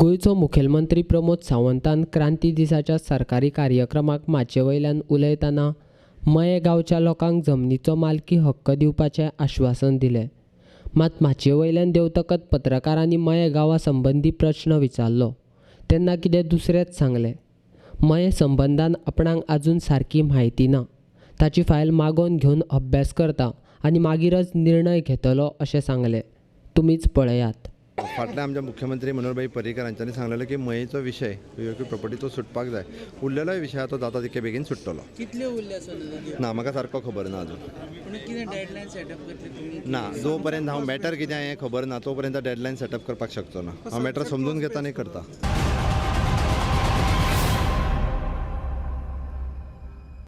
गोंयचो मुखेलमंत्री प्रमोद सावंतान क्रांती दिसाच्या सरकारी कार्यक्रमाक माचये वयल्यान उलयतना मये गांवच्या लोकांक जमनीचो मालकी हक्क दिवपाचें आश्वासन दिलें. मात माचये वयल्यान देंवतकच पत्रकारांनी मये गांवा संबंदी प्रश्न विचारलो तेन्ना कितें दुसरेंच सांगलें. मये संबंदान आपणाक आजून सारकी म्हायती ना, ताची फायल मागोवन घेवन अभ्यास करता आनी मागीरच निर्णय घेतलो अशें सांगलें. तुमीच पळयात. फाटल्या आमच्या मुख्यमंत्री मनोहरभाई पर्रीकर हांच्यांनी सांगलेलो की मयेचो विशय पी प्रॉपर्टी तो सुटपाक जाय. उरलेलोय विशय तो जाता तितके बेगीन सुट्टलो. कितले उरले आसा? ना, म्हाका सारको खबर ना अजून. पूण कितें डेडलायन सेटअप करतले तुमी? ना, जो पर्यंत हांव मॅटर कितें हें खबर ना तो पर्यंत डेडलायन सेटअप करपाक शकचो ना. हांव मॅटर समजून घेता आनी करता.